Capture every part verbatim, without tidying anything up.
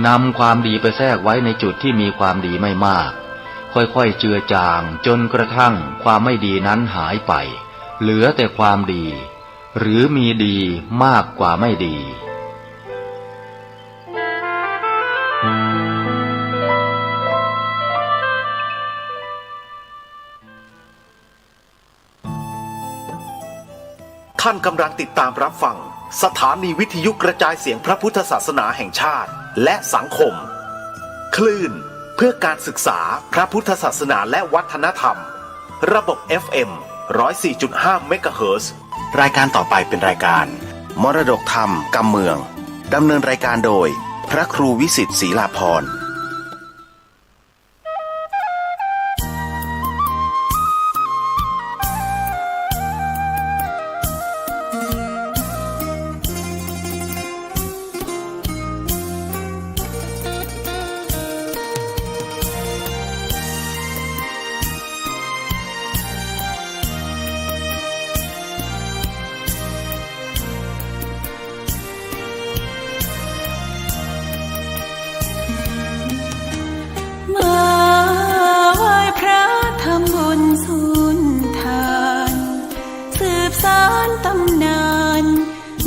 นำความดีไปแทรกไว้ในจุดที่มีความดีไม่มาก ค่อยๆ เจือจางจนกระทั่งความไม่ดีนั้นหายไป เหลือแต่ความดี หรือมีดีมากกว่าไม่ดี ท่านกำลังติดตามรับฟังสถานีวิทยุกระจายเสียงพระพุทธศาสนาแห่งชาติและสังคม คลื่นเพื่อการศึกษาพระพุทธศาสนาและวัฒนธรรม ระบบ เอฟ เอ็ม ร้อยสี่จุดห้า เมกะเฮิรตซ์ รายการต่อไปเป็นรายการมรดกธรรมกำเมือง ดำเนินรายการโดยพระครูวิสิทธิ์ ศรีลาภรณ์ มาไหว้พระทำบุญสุนทาน สืบสานตำนาน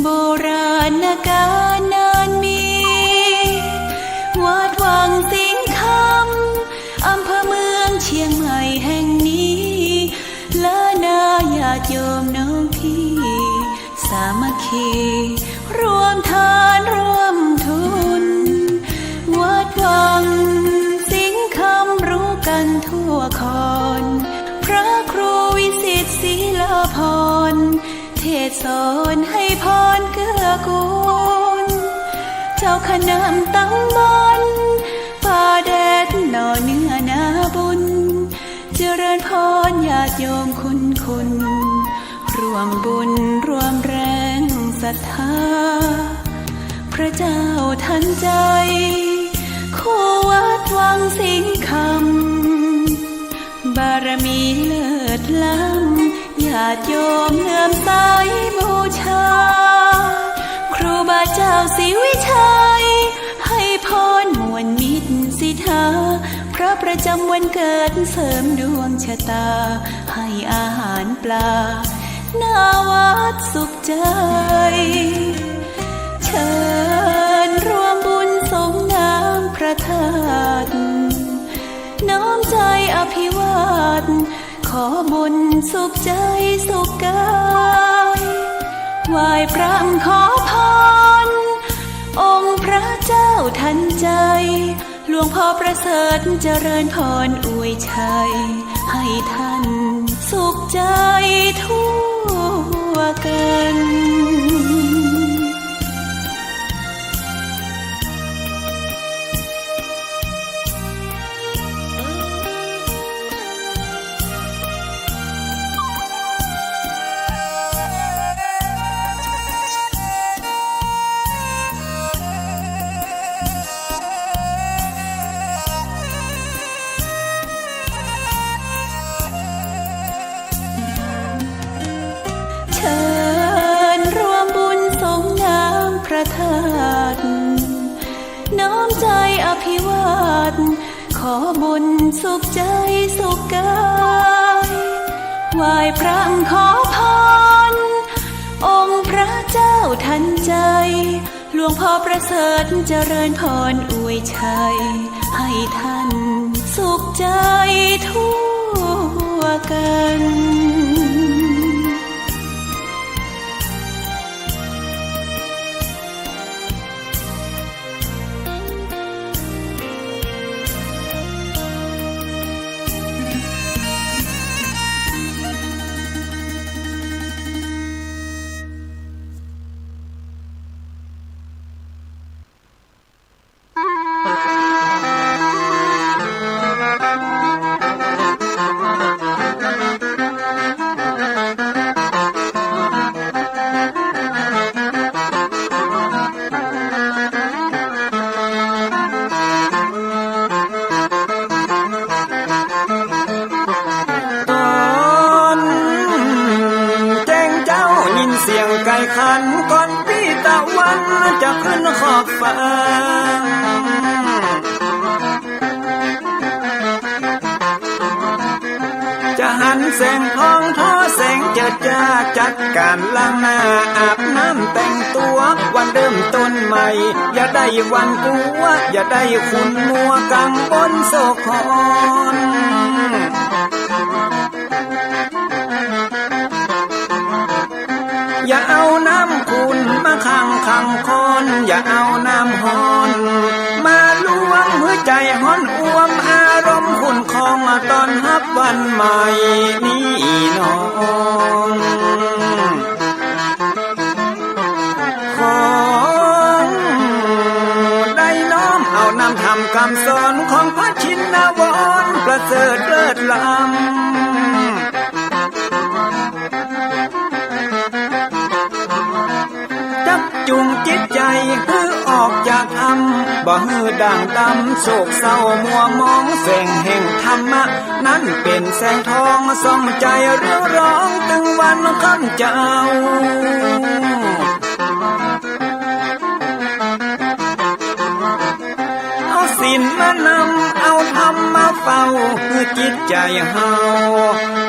โบราณกาลนานมี วัดวังสิงห์คำ อำเภอเมืองเชียงใหม่แห่งนี้ และนาญาติโยมน้องพี่ สามัคคี ร่วมทานร่วมทุน วัดวังสิงห์คำรู้กันทั่วคอน พระครูวิสิทธิ์ ศรีลาภรณ์ เทศน์สอนให้พรเกื้อกูล เจ้าคณะตำบล ป่าแดดหน่อเนื้อนาบุญ เจริญพรญาติโยมคุณคุณ ร่วมบุญร่วมแรงศรัทธา พระเจ้าทันใจ คู่วัดวังสิงห์คำ บารมีเลิศล้ำ ญาติโยมเลื่อมใสบูชา ครูบาเจ้าศรีวิชัย ให้พรม่วนมิตรสิทธา พระประจำวันเกิดเสริมดวงชะตา ให้อาหารปลา หน้าวัดสุขใจ เชิญร่วมบุญสรงน้ำพระธาตุ น้อมใจอภิวาท ขอบุญสุขใจสุขกาย ไหว้พระขอพร องค์พระเจ้าทันใจ หลวงพ่อประเสริฐเจริญพรอวยชัย ให้ท่านสุขใจทั่วกัน เชิญร่วมบุญสรงน้ำพระธาตุ น้อมใจอภิวาท ขอบุญสุขใจสุขกาย ไหว้พระขอพร องค์พระเจ้าทันใจ หลวงพ่อประเสริฐเจริญพรอวยชัย ให้ท่านสุขใจทั่วกันต๋อนแจ้งเจ๊ายินเสียงไก่ขัน ก่อนปี้ตะวันจะขึ้นขอบฟ้า หันแสงทองทอแสงเจิดจ้า จัดก๋านล้างหน้าอาบน้ำแต่งตั๋ว วันเริ่มต้นใหม่ อย่าได้หวาดกลัว อย่าได้ขุ่นมัวกังวลโศกครอน อย่าเอาน้ำขุ่นมาขังขังคอน อย่าเอาน้ำฮ้อนมาลวง หื้อใจ๋ฮ้อนอ่วม อารมณ์ขุ่นคอง ต้อนฮับวันใหม่นี้น้อง ขอได้น้อมเอานำธรรมกำสอน ของพระชินวรประเสริฐเลิศล้ำ จักจุงจิตใจ๋หื้อออกจากถ้ำ บ่หื้อด่างดำโศกเศร้ามัวหมอง แสงแห่งธรรมะนั้นเป๋นแสงทอง ส่องใจ๋เรืองรองตึงวันค่ำเจ๊า เอาศีลมานำ เอาธรรมมาเฝ้า หื้อจิตใจ๋เฮา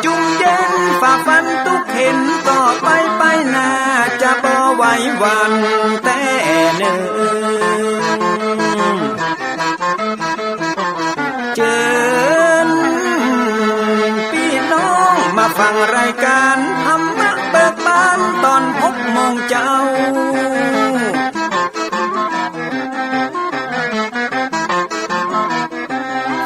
จุ่มเย็น ฝ่าฟันตุ๊กเข็ญ ต่อไปไปหน้าจะบ่ไหวหวั่นแต๊เน่อ เจิญปี้น้องมาฟังรายก๋านธรรมะเบิกบาน ต๋อนหกโมงเจ๊า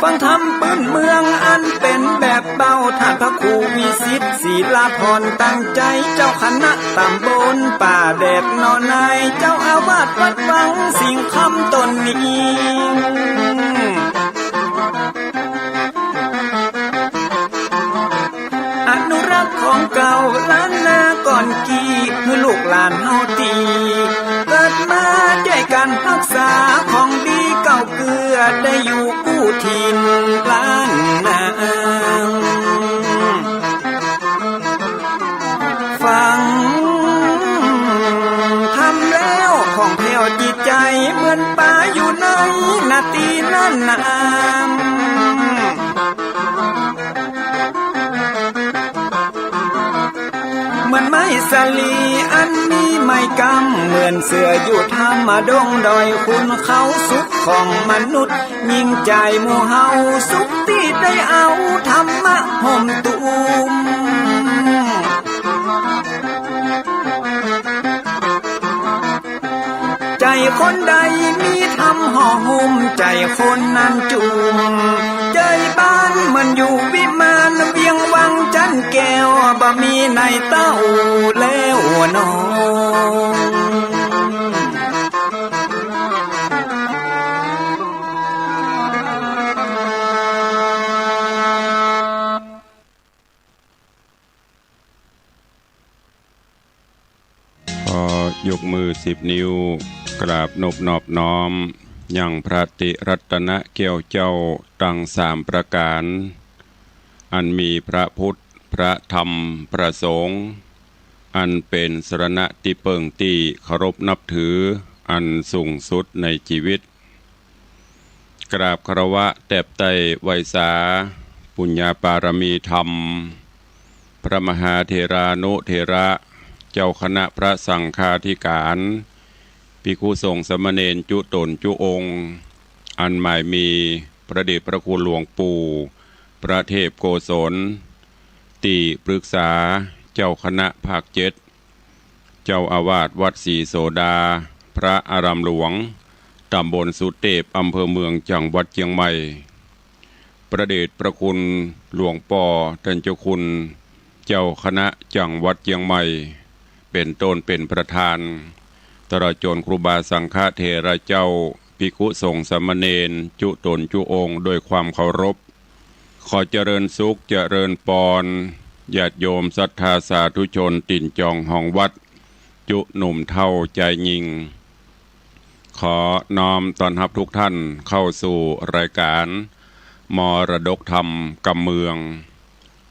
ฟังธรรมปื้นเมืองอันเป๋นแบบเบา ต้านพระครูวิสิทธิ์ ศิลาพร ตั้งใจ๋ เจ้าคณะต๋ำบลป่าแดดหนอใน เจ้าอาวาสวัดวังสิงห์คำต๋นนี้ อนุรักษ์ของเก่าล้านนาก่อนกี้ หื้อลูกหลานเฮาตี้เกิดมา จ้วยกั๋นฮักษาของดีเก่าเกื้อ ได้อยู่กู้ถิ่นล้านนา ฟังธรรมแล้วผ่องแผ้วจิตใจ๋ เหมือนป๋าอยู่ในนาตี้นั้นนา เหมือนไม้สาลีอันมีไม้กำ เหมือนเสืออยู่ถ้ำดงดอย ขุนเขาสุขของมนุษย์ ยิ่งใจ๋หมู่เฮาสุขตี้ได้เอาธรรมะห่มตุ้ม ใจ๋คนใดมีธรรมห่อหุ้ม ใจ๋คนนั้นจุ่ม ใจ๋บ้านเหมือนอยู่วิมาน เวียงวังจันทน์แก้ว บ่มีในเต้าแล้วน้อง ขอยกมือสิบนิ้ว กราบนบนอบน้อม ยังพระติรัตนะแก้วเจ้าตังสามประก๋าน อันมีพระพุทธ พระธรรม พระสงฆ์ อันเป๋นสรณะตี้เปิ้งตี้เคารพนับถือ อันสูงสุดในจีวิต กราบคารวะแตบไต้ไหว้สา ปุญญาปารมีธรรม พระมหาเถรานุเถระ เจ้าคณะพระสังฆาธิการ ภิกขุสงฆ์สามเณรจุ๊ต๋นจุ๊องค์ อันหมายมีพระเดชพระคุณหลวงปู่ พระเทพโกศล ตี้ปรึกษาเจ้าคณะภาคเจ็ด เจ้าอาวาสวัดศรีโสดา พระอารามหลวง ต๋ำบลสุเตพ อำเภอเมือง จังหวัดเจียงใหม่ พระเดชพระคุณหลวงป้อต้านเจ้าคุณ เจ้าคณะจังหวัดเจียงใหม่ เป๋นต้นเป๋นประธาน ตลอดจ๋นครูบาสังฆเถระเจ้า ภิกขุสงฆ์สามเณรจุ๊ต๋นจุ๊องค์ ด้วยความเคารพ ขอเจริญสุขเจริญปอน ญาติโยมศรัทธาสาธุชนตี๋นจองฮองวัด จุ๊หนุ่มเฒ่าจายญิง ขอน้อมต้อนฮับทุกท่านเข้าสู่รายการมรดกธรรมกำเมือง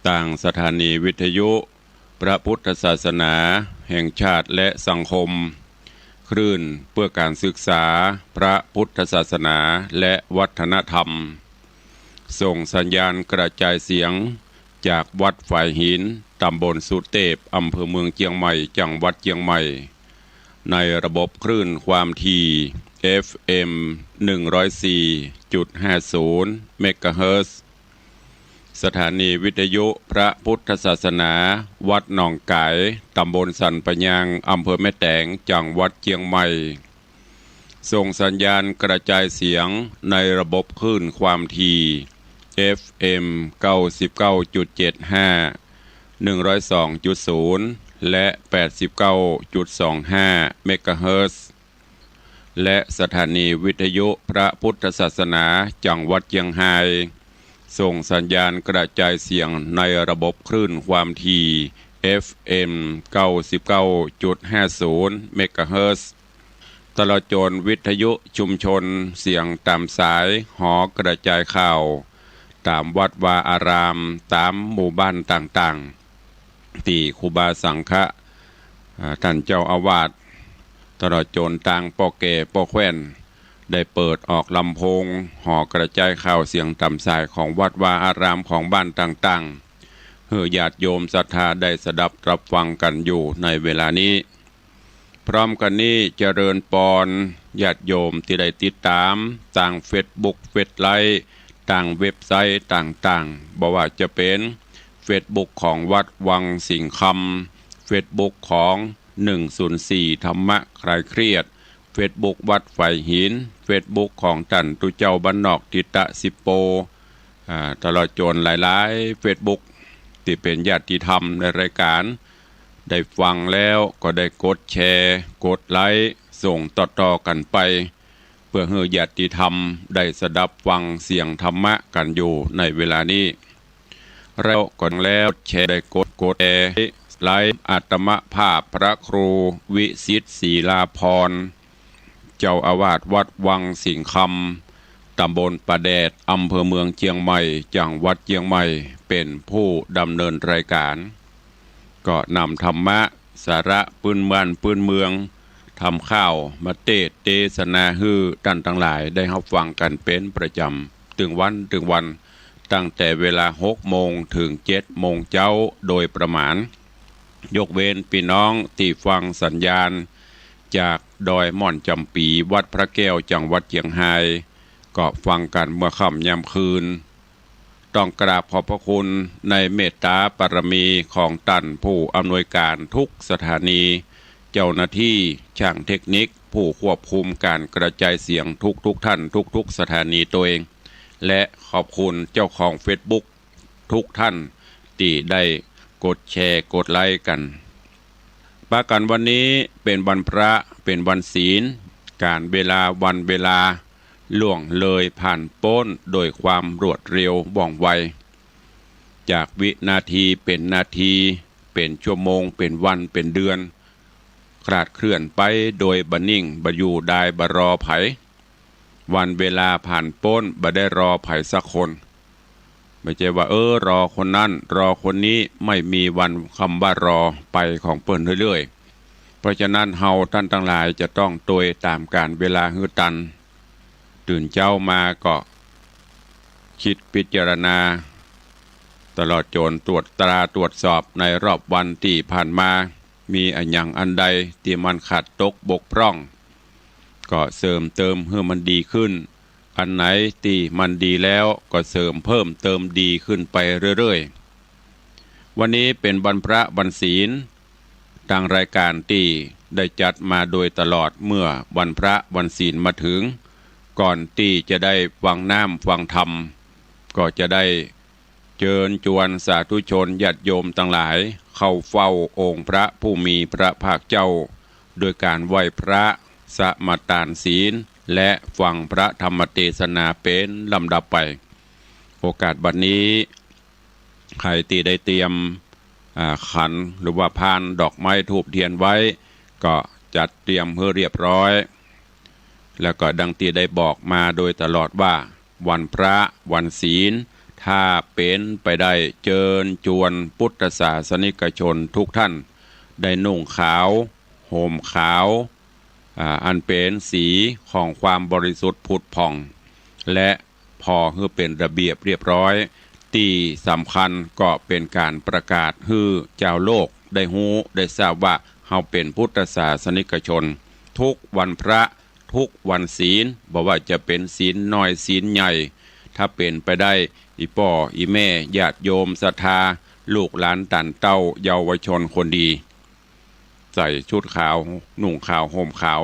ตางสถานีวิทยุพระพุทธศาสนาแห่งชาติและสังคม คลื่นเพื่อการศึกษาพระพุทธศาสนาและวัฒนธรรม ส่งสัญญาณกระจายเสียง จากวัดฝายหิน ตำบลสุเตพ อำเภอเมืองเจียงใหม่ จังหวัดเจียงใหม่ ในระบบคลื่นความถี่ เอฟเอ็ม หนึ่งร้อยสี่จุดห้าศูนย์ เมกะเฮิรตซ์ สถานีวิทยุพระพุทธศาสนา วัดหนองก๋าย ตำบลสันปะยาง อำเภอแม่แตง จังหวัดเจียงใหม่ ส่งสัญญาณกระจายเสียงในระบบคลื่นความถี่ เอฟเอ็ม เก้าสิบเก้าจุดเจ็ดห้า หนึ่งร้อยสองจุดศูนย์ และ แปดสิบเก้าจุดสองห้า เมกะเฮิรตซ์ และสถานีวิทยุพระพุทธศาสนา จังหวัดเจียงฮาย ส่งสัญญาณกระจายเสียงในระบบคลื่นความถี่ เอฟเอ็ม เก้าสิบเก้าจุดห้าศูนย์ เมกะเฮิรตซ์ ตลอดจนวิทยุชุมชนเสียงต๋ามสายหอกระจายข่าว ต๋ามวัดวาอาราม ต๋ามหมู่บ้านต่างๆ ตี้ครูบาสังฆะ อ่า ต้านเจ้าอาวาส ตลอดจนตางป้อแก่ป้อแคว่น ได้เปิดออกลำโพงหอกระจายข่าวเสียงต๋ามสายของวัดวาอารามของบ้านต่างๆ หื้อญาติโยมศรัทธาได้สดับรับฟังกั๋นอยู่ในเวลานี้ พร้อมกั๋นนี้เจริญปอนญาติโยมตี้ได้ติดต๋ามตางเฟซบุ๊ก เฟซไลฟ์ ตางเว็บไซต์ต่างๆ บ่ว่าจะเป๋นเฟซบุ๊กของวัดวังสิงห์คำ เฟซบุ๊กของ หนึ่งศูนย์สี่ ธรรมะคลายเครียด เฟซบุ๊กวัดฝายหิน เฟซบุ๊กของต้านตุ๊เจ้าบ้านนอกทิตะสิบโป อ่า ตลอดจนหลายๆ เฟซบุ๊ก ตี้เป๋นญาติธรรมในรายก๋าน ได้ฟังแล้วก็ได้กดแชร์ กดไลก์ ส่งต่อๆ กั๋นไป เปื้อหื้อญาติธรรมได้สดับฟังเสียงธรรมะกั๋นอยู่ในเวลานี้ แล้วก็แล้วแชร์ ได้กด กดแชร์ ไลก์ อัตมภาพพระครูวิสิทธิ์ ศิลาภรณ์ เจ้าอาวาสวัดวังสิงห์คำ ตำบลป่าแดด อำเภอเมืองเจียงใหม่ จังหวัดเจียงใหม่ เป๋นผู้ดำเนินรายก๋าน ก็นำธรรมะ สาระปื้นบ้านปื้นเมือง ธรรมข่าวมาเตสน์เตสนาหื้อต้านตังหลายได้ฮับฟังกั๋นเป๋นประจ๋ำ ตึงวันตึงวัน ตั้งแต่เวลาหกโมงเถิงเจ็ดโมงเจ๊าโดยประมาณ ยกเว้นปี้น้องตี้ฟังสัญญาณจากดอยม่อนจ๋ำปี๋ วัดพระแก้ว จังหวัดเจียงฮาย ก็ฟังกั๋นเมื่อค่ำยามคืน ต้องกราบขอบพระคุณในเมตต๋าบารมีของต้านผู้อำนวยก๋านทุกสถานี เจ้าหน้าตี้ ช่างเทคนิค ผู้ควบคุมก๋านกระจายเสียงทุกๆ ท่าน ทุกๆ สถานีตวย และขอบคุณเจ้าของเฟซบุ๊กทุกท่าน ตี้ได้กดแชร์ กดไลก์กั๋น ปะกั๋นวันนี้เป๋นวันพระ เป๋นวันศีล ก๋าลเวลา วันเวลา ล่วงเลยผ่านป๊นโดยความรวดเร็วว่องไว จากวินาทีเป๋นนาที เป๋นชั่วโมง เป๋นวัน เป๋นเดือน คลาดเคลื่อนไปโดยบ่นิ่ง บ่อยู่ดาย บ่รอใผ วันเวลาผ่านป๊น บ่ได้รอใผสักคน บ่ใจ้ว่า เออ รอคนนั้น รอคนนี้ ไม่มีวันคำว่ารอ ไปของเปิ้นเรื่อยๆ เพราะฉะนั้นเฮาต้านตังหลายจะต้องตวยต๋ามก๋าลเวลาหื้อตัน ตื่นเจ๊ามาก็กึ๊ดพิจารณา ตลอดจ๋นตรวจตราตรวจสอบในรอบวันตี้ผ่านมา มีอะหยังอันใดตี้มันขาดตกบกพร่อง ก็เสริมเติมหื้อมันดีขึ้น อันไหนตี้มันดีแล้วก็เสริมเพิ่มเติมดีขึ้นไปเรื่อยๆ วันนี้เป๋นวันพระวันศีล ตางรายก๋านตี้ได้จัดมาโดยตลอดเมื่อวันพระวันศีลมาเถิง ก่อนตี้จะได้ฟังน้ำฟังธรรม ก็จะได้เจิญจวนสาธุชนญาติโยมตังหลายเข้าเฝ้าองค์พระผู้มีพระภาคเจ้า โดยก๋านไหว้พระ สมาตานศีล และฟังพระธรรมเตสนาเป๋นลำดับไป โอกาสบัดนี้ ใผตี้ได้เตรียม อ่า ขันหรือว่าพานดอกไม้ธูปเตียนไว้ ก็จัดเตรียมหื้อเรียบร้อย แล้วก็ดังตี้ได้บอกมาโดยตลอดว่า วันพระวันศีล ถ้าเป๋นไปได้เจิญจวนพุทธศาสนิกชนทุกท่าน ได้นุ่งขาว ห่มขาว อ่า อันเป๋นสีของความบริสุทธิ์ผุดผ่อง และผ่อหื้อเป๋นระเบียบเรียบร้อย ตี้สำคัญก็เป๋นก๋านประกาศหื้อจาวโลกได้ฮู้ได้ทราบว่าเฮาเป๋นพุทธศาสนิกชน ทุกวันพระ ทุกวันศีล บ่ว่าจะเป๋นศีลน้อยศีลใหญ่ ถ้าเป๋นไปได้ อี่ป้ออี่แม่ญาติโยมศรัทธา ลูกหลานต้านเต้าเยาวชนคนดี ใส่ชุดขาว นุ่งขาว ห่มขาว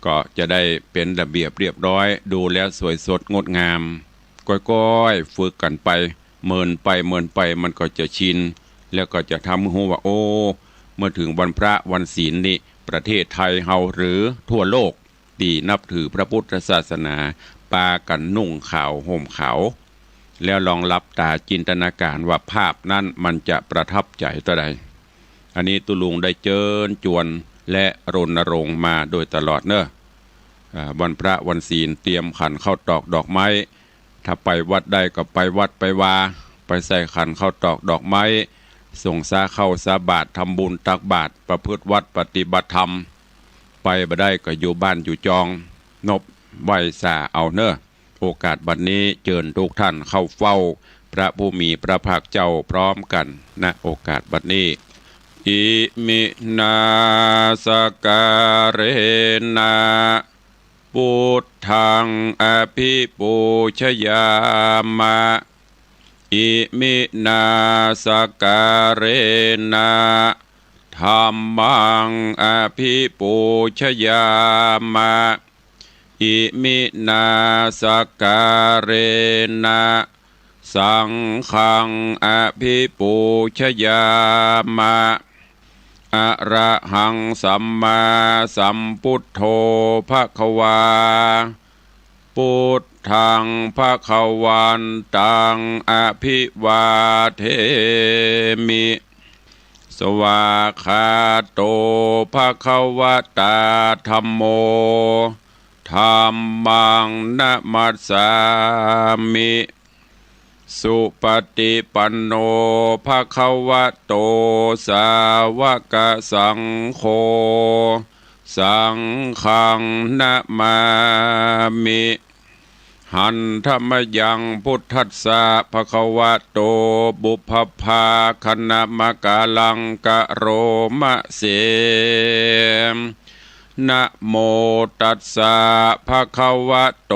ก็จะได้เป๋นระเบียบเรียบร้อย ดูแล้วสวยสดงดงาม ก้อยๆ ฝึกกั๋นไป เมินไปเมินไปมันก็จะชิน แล้วก็จะทำหื้อฮู้ว่า โอ้ เมื่อเถิงวันพระวันศีลนี่ ประเทศไทยเฮาหรือทั่วโลก ตี้นับถือพระพุทธศาสนา ปากั๋นนุ่งขาวห่มขาว แล้วลองหลับต๋าจินตนาก๋ารว่าภาพนั้นมันจะประทับใจ๋เต้าใด อันนี้ตุ๊ลุงได้เจิญจวนและรณรงค์มาโดยตลอดเนาะ อ่า วันพระวันศีลเตรียมขันข้าวตอกดอกไม้ ถ้าไปวัดได้ก็ไปวัดไปวา ไปใส่ขันข้าวตอกดอกไม้ ส่งสาข้าวสาบาตร ทำบุญตักบาตร ประพฤติวัตรปฏิบัติธรรม ไปบ่ได้ก็อยู่บ้านอยู่จอง นบไหว้สาเอาเนาะ โอกาสบัดนี้เจิญทุกท่านเข้าเฝ้าพระผู้มีพระภาคเจ้าพร้อมกั๋น ณ โอกาสบัดนี้ อิมินาสการะนะ พุทธังอภิปูชยามะ อิมินาสการะนะ ธัมมังอภิปูชยามะ อิมินาสการะนะ สังฆังอภิปูชยามะ อะระหังสัมมาสัมพุทโธภะคะวา พุทธังภะคะวันตังอภิวาเทมิ สวากขาโตภะคะวะตาธัมโม ธัมมังนะมัสสามิ สุปฏิปันโนภะคะวะโต สาวกสังโฆ สังฆังนะมามิ หันธะมะยัง พุทธัสสะ ภะคะวะโต ปุพพะภาคะนะมะกะลัง กะโรมะเส นะโมตัสสะ ภะคะวะโต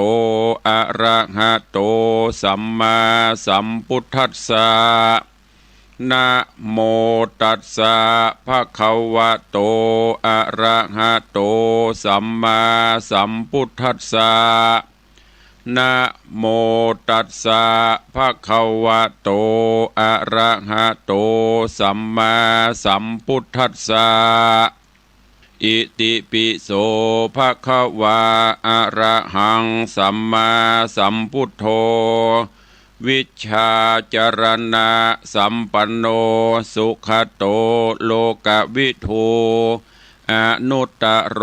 อะระหะโต สัมมาสัมพุทธัสสะ นะโมตัสสะ ภะคะวะโต อะระหะโต สัมมาสัมพุทธัสสะ นะโมตัสสะ ภะคะวะโต อะระหะโต สัมมาสัมพุทธัสสะ อิติปิโส ภะคะวา อะระหังสัมมาสัมพุทโธ วิชชาจารณะสัมปันโน สุขะโต โลกวิทู อนุตตะโร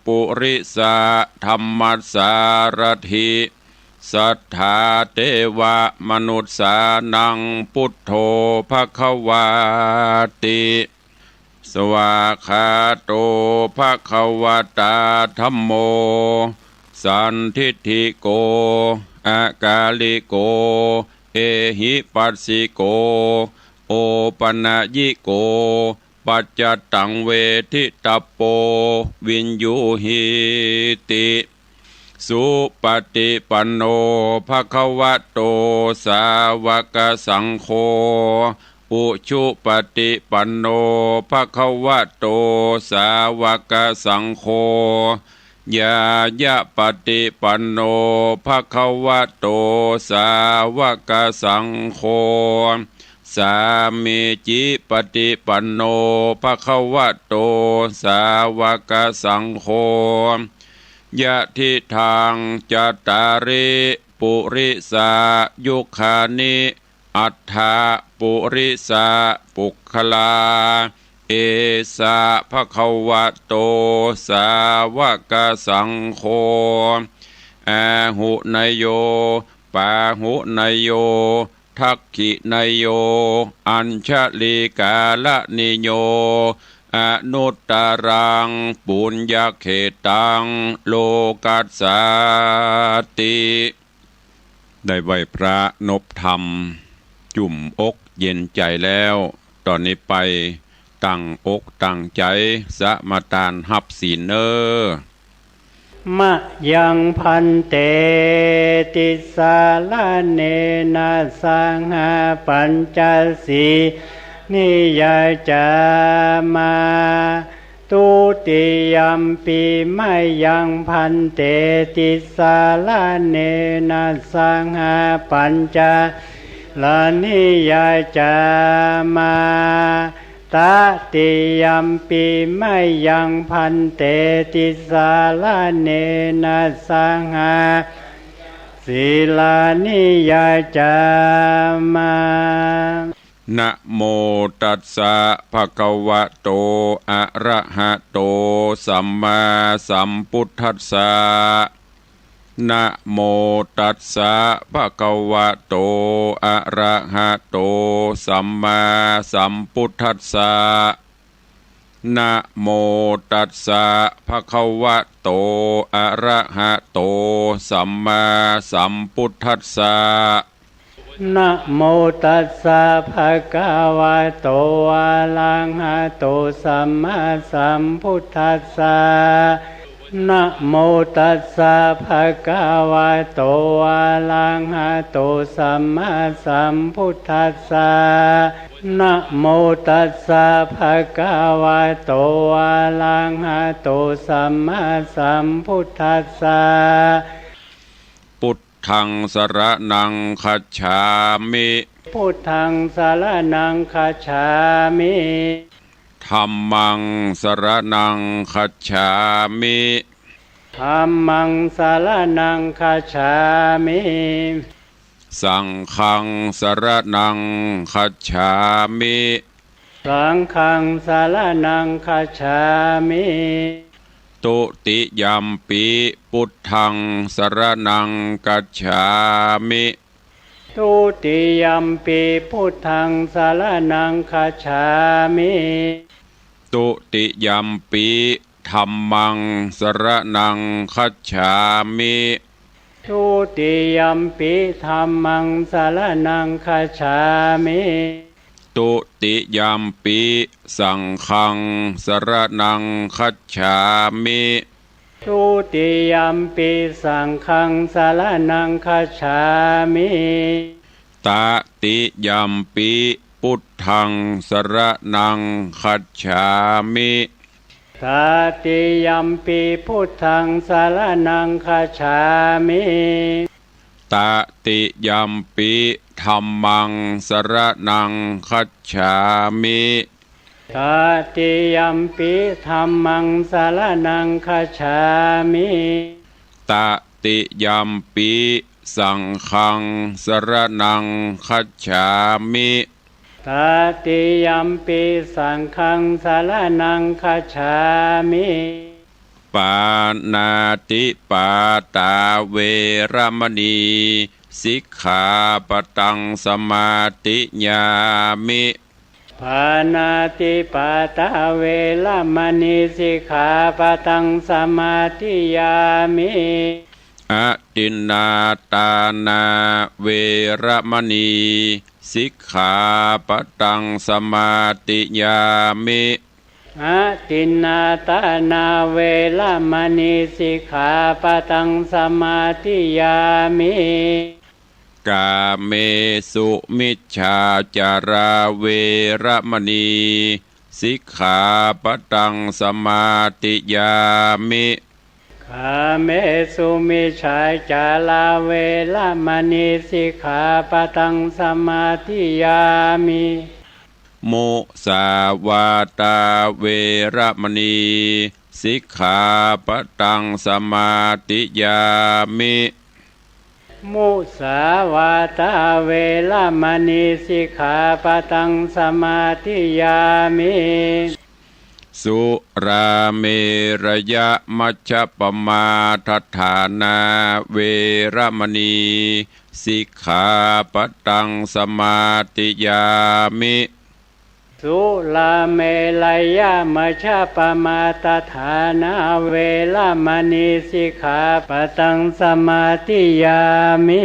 ปุริสะธัมมัสสารถิ สัทธาเตวะมนุสสานัง พุทโธภะคะวาติ สวากขาโตภะคะวะตาธัมโม สันทิฏฐิโก อะกาลิโก เอหิปัสสิโก โอปะนะยิโก ปัจจตังเวทิตัปโป วิญญูหีติ สุปฏิปันโนภะคะวะโต สาวกสังโฆ อุชุปฏิปันโนภะคะวะโต สาวกสังโฆ ญาญะปฏิปันโนภะคะวะโต สาวกสังโฆ สามีจิปฏิปันโนภะคะวะโต สาวกสังโฆ ยะทิทังจัตตาริ ปุริสายุคานิ อัฏฐะปุริสะปุคคลา เอสะภะคะวะโต สาวกสังโฆ อาหุเนโย ปาหุเนโย ทักขิเนโย อัญชลีกาละนิโย อนุตตรังปุญญเขตตัง โลกัสสาติ ได้ไหว้พระนบธรรม จุ่มอกเย็นใจ๋แล้ว ต่อนี้ไปตั้งอกตั้งใจ๋สมาตานฮับศีลเน่อ มะยังภันเต ติสสะระเณนะสะหะ ปัญจะสี นิยาจามา ทุติยัมปิ มะยังภันเต ติสสะระเณนะสะหะ ปัญจะสีลานิยาจามา ตติยัมปิ มะยังภันเต ติสสะระเณนะสะหะ สีลานิยาจามา นะโมตัสสะ ภะคะวะโต อะระหะโต สัมมาสัมพุทธัสสะ นะโมตัสสะ ภะคะวะโต อะระหะโต สัมมาสัมพุทธัสสะ นะโมตัสสะ ภะคะวะโต อะระหะโต สัมมาสัมพุทธัสสะ นะโมตัสสะ ภะคะวะโต อะระหะโต สัมมาสัมพุทธัสสะ นะโมตัสสะ ภะคะวะโต อะระหะโต สัมมาสัมพุทธัสสะ นะโมตัสสะ ภะคะวะโต อะระหะโต สัมมาสัมพุทธัสสะ พุทธังสะระณังคัจฉามิ พุทธังสะระณังคัจฉามิ ธัมมังสะระณังคัจฉามิ ธัมมังสะระณังคัจฉามิ สังฆังสะระณังคัจฉามิ สังฆังสะระณังคัจฉามิ ทุติยัมปิ พุทธังสะระณังคัจฉามิ ทุติยัมปิ พุทธังสะระณังคัจฉามิ ทุติยัมปิ ธัมมังสะระณังคัจฉามิ ทุติยัมปิ ธัมมังสะระณังคัจฉามิ ทุติยัมปิ สังฆังสะระณังคัจฉามิ ทุติยัมปิ สังฆังสะระณังคัจฉามิ ตติยัมปิ พุทธังสะระณังคัจฉามิ ตติยัมปิ พุทธังสะระณังคัจฉามิ ตติยัมปิ ธัมมังสะระณังคัจฉามิ ตติยัมปิ ธัมมังสะระณังคัจฉามิ ตติยัมปิ สังฆังสะระณังคัจฉามิ ตติยัมปิ สังฆังสะระณังคัจฉามิ ปาณาติปาตาเวระมะนี สิกขาปะตังสมาธิยามิ ปาณาติปาตาเวระมะนี สิกขาปะตังสมาธิยามิ อทินนาตานาเวระมะนี สิกขาปะตังสมาธิยามิ อทินนาตานาเวระมะนี สิกขาปะตังสมาธิยามิ กาเมสุมิจฉาจาราเวระมะนี สิกขาปะตังสมาธิยามิ กาเมสุมิจฉาจาราเวระมะนี สิกขาปะตังสมาธิยามิ มุสาวาตาเวระมะนี สิกขาปะตังสมาธิยามิ มุสาวาตาเวระมะนี สิกขาปะตังสมาธิยามิ สุราเมรยะมัชฌะปะมาทฐานาเวระมะนี สิกขาปะตังสมาธิยามิ สุราเมรยะมัชฌะปะมาทฐานาเวระมะนี สิกขาปะตังสมาธิยามิ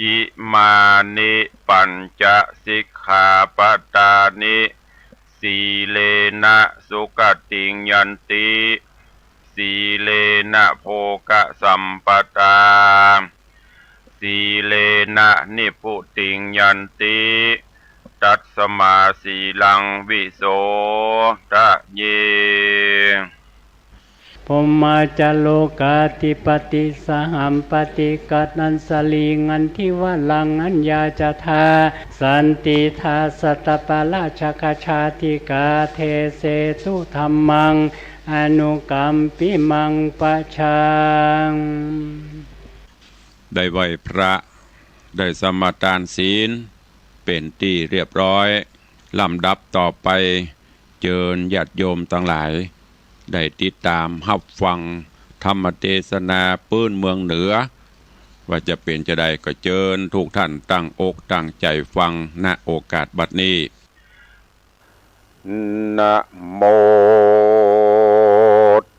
อิมานิ ปัญจ สิกขาปะตานิ สีเลนะ สุขะติง ยันติ สีเลนะ โภคะสัมปะทา สีเลนะ นิพพุติง ยันติ ตัสมา สีลัง วิโสทะเย พรหมาจาโรกาธิปติ สหัมปติ กัตตัญจลี งันทิวะรัง อัญญาจทา สันติทา สัตตปาราชกชาติกา เทเสตุ ธัมมัง อนุกัมปิมัง ปะชัง ได้ไหว้พระ ได้สมาทานศีล เป๋นตี้เรียบร้อย ลำดับต่อไป เจิญญาติโยมตังหลาย ได้ติดต๋ามฮับฟังธรรมเตสนาปื๊นเมืองเหนือ ว่าจะเป๋นจาใด ก็เจิญทุกท่านตั้งอกตั้งใจ๋ฟัง ณ โอกาสบัดนี้ นะโม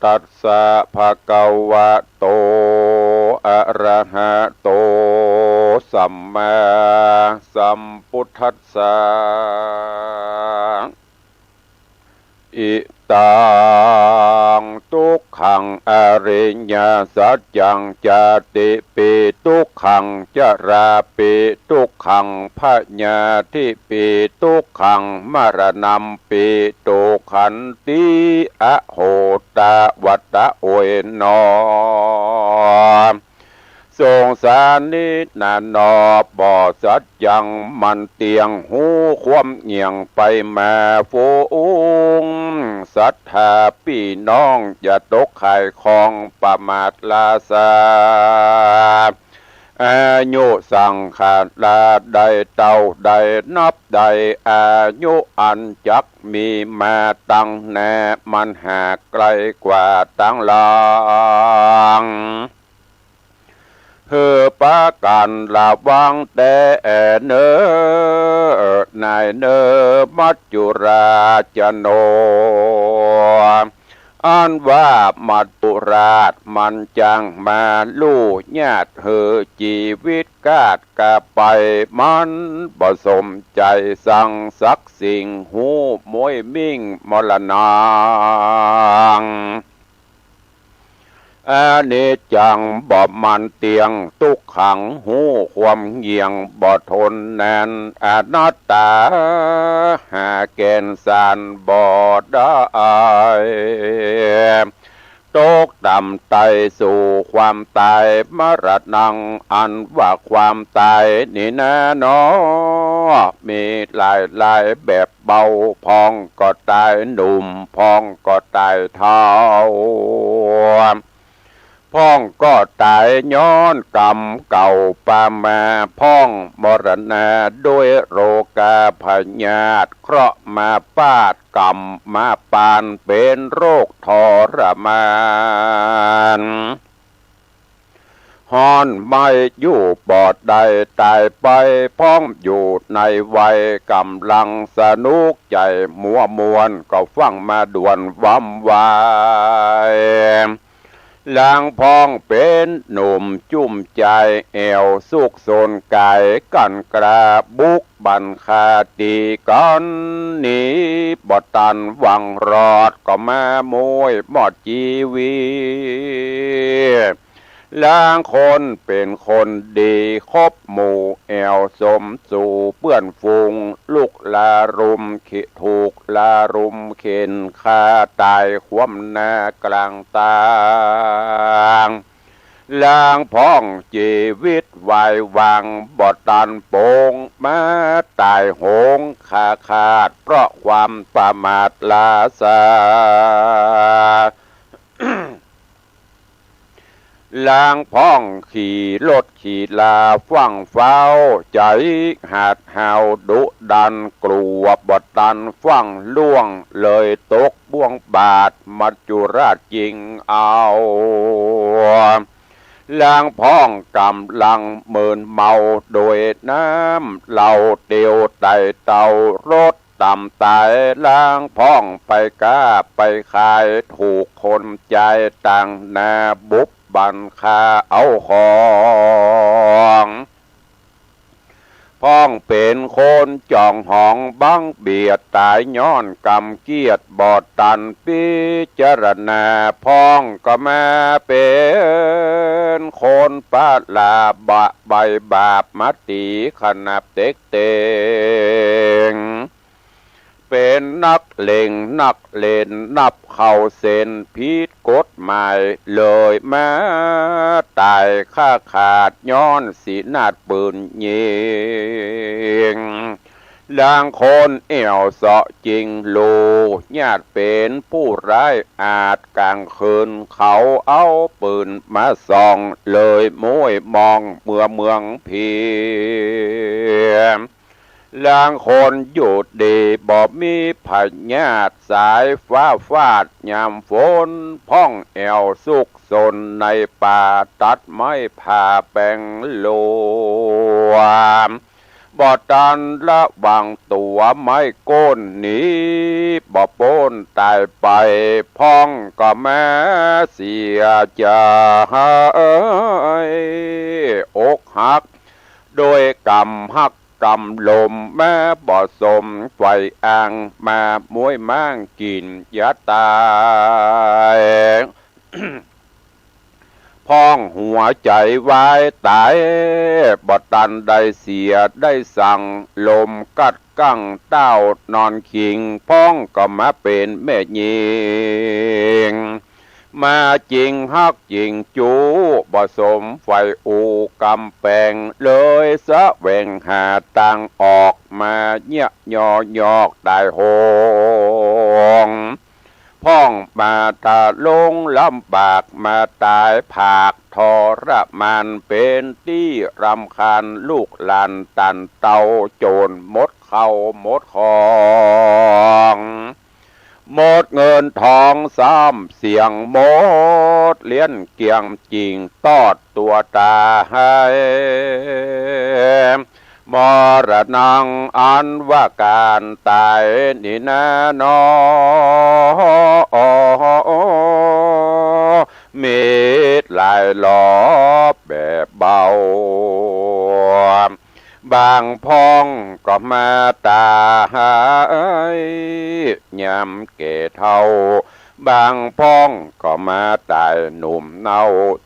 ตัสสะ ภะคะวะโต อะระหะโต สัมมาสัมพุทธัสสะ อิตัง ทุกขัง อริยสัจจัง ชาติปี ทุกขัง ชราปี ทุกขัง พยาธิปี ทุกขัง มรณัมปี ทุกขันติ อโห ตะวะตะ โอยหนอ สงสารนี้นาหนอ บ่สัจจัง มันเตี้ยง ฮู้ความเงี่ยง ไปมาฝูง ศรัทธาปี้น้อง อย่าตกข่ายของ ประมาทล้าช้า อายุสังขารา ได้เต้าได้นับได้ อายุอันจักมีมาตังหน้า มันหากไกลกว่าตังหลัง หื้อปากั๋นระวังแต๊เน่อ นายเน่อ มัจจุราชโน อันว่ามัจจุราชมันจ้างมาลู่ญาติ หื้อจีวิตกาดกะไป มันบ่สมใจ๋สังสักสิ่ง ฮู้ม้วยมิ่งมรณัง อนิจจัง บ่มันเตี้ยง ทุกขัง ฮู้ความเงี่ยง บ่ทนนาน อนัตตา หาแก่นสารบ่ได้ ตกต่ำไต่สู่ความต๋าย มรณัง อันว่าความต๋ายนี้นาหนอ มีหลายๆ แบบเบา พ่องก็ต๋ายหนุ่ม พ่องก็ต๋ายเฒ่า พ่องก็ต๋ายย้อนกรรมเก่าปามา พ่องมรณาด้วยโรคาพยาธิ เคราะห์มาปาด กรรมมาปาน เป๋นโรคทรมาน ฮ้อนไหม้อยู่บ่ได้ ต๋ายไปพร้อมอยู่ในวัยก๋ำลังสนุกใจ๋ มัวม่วนก็ฟั่งมาด่วนวำไว ลางพ่องเป๋นหนุ่มจุ่มใจ๋ แอ่วสุกสนก๋าย กั๋นกล้าบุกบั่นฆ่าตี๋กั๋น หนีบ่ตันหวังรอด ก็มาม้วยหมดจีวิต ลางคนเป๋นคนดี คบหมู่แอ่วสมสู่เปื้อนฝูง ลุกลารุมเข- ถูกลารุมเข็นฆ่าต๋ายคว่ำหน้ากลางตาง ลางพ่องจีวิตวายวาง บ่ตันปง มาต๋ายโหงคาขาด เพราะความประมาทล้าช้า ลางพ่องขี่รถขี่ลาฟั่งเฝ้า ใจ๋หาดห้าวดุดัน กลัวบ่ตันฟั่งล่วง เลยตกบ่วงบาดมัจจุราชจิงเอา ลางพ่องก๋ำลังมึนเมา โดยน้ำเหล้าเตียวไต่เต้ารถต่ำต๋าย ลางพ่องไปก๊าไปขาย ถูกคนใจ๋ตางหน้าบุบบั่นฆ่าเอาของ จ้องหองบังเบียด ต๋ายย้อนกำเกียด บ่ตันปิจารณา พ่องก็มาเป๋นคนปะละบะใบบาป มาตี๋ขนาบเต็กเต็ง เป๋นนักเล่งนักเล่น นับเข้าเส้นผิดกฎหมาย เลยมาต๋ายคาขาด ย้อนสินาฏปืนยิง ลางคนแอ่วเซาะจิงลู ญาติเป๋นผู้ร้ายอาช ก๋างคืนเขาเอาปืนมาส่อง เลยม้วยมองเมืองเมืองผี ลางคนอยู่ดีบ่มีพยาธิ สายฟ้าฟาดยามฝน พ่องแอ่วซุกซนในป่า ตัดไม้ผ่าแป๋งลวม บ่ตันระวังตั๋ว ไม้โก้นหนีบ่ป๊นต๋ายไป พ่องก็มาเสียใจ๋ อกหัก โดยกำฮักกำลม มาบ่สมใฝ่อ้าง มาม้วยม้างกิ๋นยาต๋าย พ่องหัวใจ๋วายต๋าย บ่ตันได้เสียได้สั่ง ลมกัดกั้งเต้านอนคิง พ่องก็มาเป๋นแม่ญิง มาจิงฮักจิงจู๋ บ่สมใฝ่อู่กำแป๋ง เลยแสวงหาตางออก มาเยียะยอยอกต๋ายโหง พ่องมาทะลงลำบาก มาต๋ายผากทรมาน เป๋นตี้รำคาญลูกหลานตันเตา โจ๋รหมดเข้าหมดของ หมดเงินทองซ้ำเสี้ยง หมดเลี้ยนเกี้ยง จิ่งตอดตั๋วต๋าย มรณัง อันว่าก๋านต๋ายนี้นาหนอ มีหลายหลอบแบบเบา บางพ่องก็มาต๋ายยามแก่เฒ่า บางพ่องก็มาต๋ายหนุ่มเนา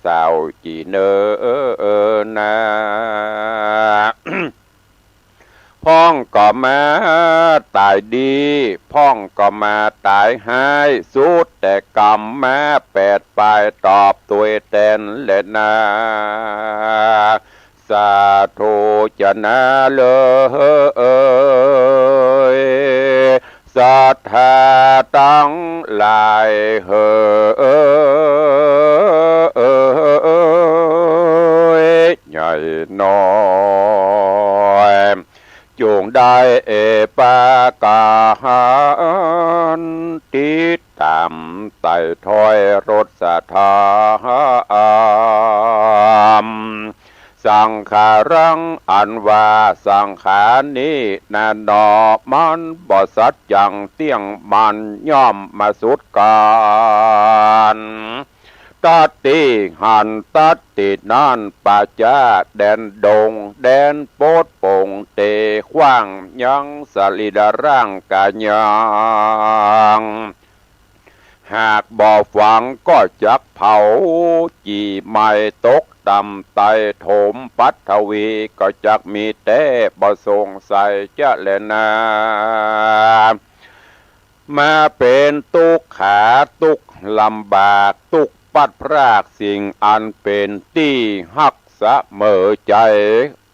สาวจี๋เน่อนา พ่องก็มาต๋ายดี พ่องก็มาต๋ายฮ้าย สุดแต่กำมาแปดปาย ตอบตวยแตนแลนา สาธุจะนาเล่ย ศรัทธาตังหลายเหย ใหญ่น้อย จุ่งได้ประก๋าน ติดต๋ามไต่ถ้อยรสธรรม สังขารัง อันว่าสังขารนี้นาหนอ มันบ่สัจจังเตี้ยงมั่น ย่อมมาสุดก๋าน ตัตติหันตัตตินัน ปะจ๊ะแดนดง แดนโปดโป่งเตกว้าง ยังสรีระร่างก๋ายัง หากบ่ฝังก็จักเผา จี่ไหม้ตกต่ำไต่ถม ปัทวีก็จักมีแต๊ บ่สงสัยจะแลนา มาเป๋นตุ๊กขาตุ๊กลำบาก ตุ๊กปัดพรากสิ่งอันเป๋นตี้ฮักเสมอใจ๋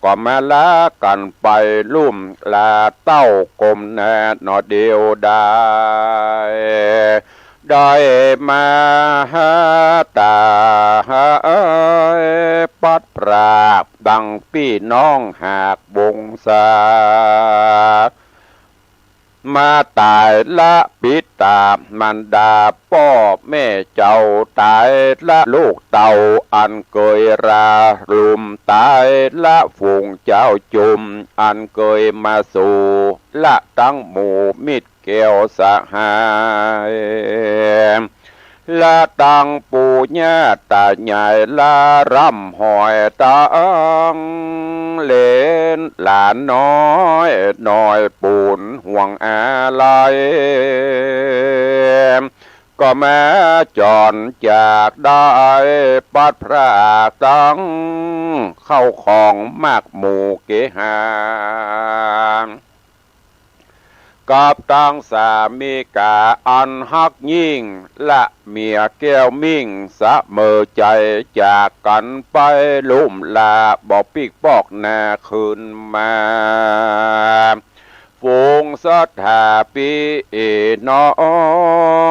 ก็มาลากั๋นไปลุ่มลาเต้ากมแน่หนอเดียวดาย ได้มาต๋ายปัดพรากดังปี้น้องหากวงศา มาต๋ายละปิต๋ามารดาป้อแม่เจ้า ต๋ายละลูกเต้าอันเกยราลุ่ม ต๋ายละฝูงเจ้าจุมอันเกยมาสู่ ละตังหมู่มิตรแก้วสหาย เ ละตังปู่ย่าต๋ายาย ละร่ำหอยตังเหลนหลานน้อย น้อยปู๋นห่วงอาลัย ก็มาจ๋อนจากได้ ปัดพรากตังเข้าของมากหมู่เกหา กับตังสามีกาอันฮักยิ่ง ละเมียแก้วมิ่งเสมอใจ๋ จากกั๋นไปลุ่มลา บ่ปิ๊กปอกหน้าคืนมา ฝูงศรัทธาปี้น้อ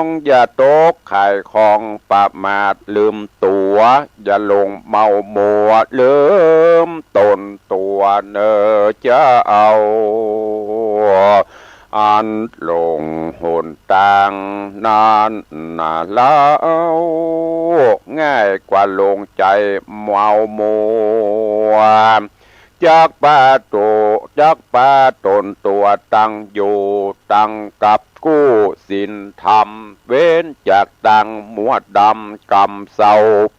ง อย่าตกข่ายของประมาทลืมตั๋ว อย่าหลงเมามัวลืมต๋นตั๋วเน่อเจ้า อันหลงหนตางนั้นนาเล่า ง่ายกว่าหลงใจ๋เมามัว จักปาตั๋ว จักปาต๋นตั๋วตั้งอยู่ ตั้งกับกู้ศีลธรรม เว้นจากตังมัวดำกำเซา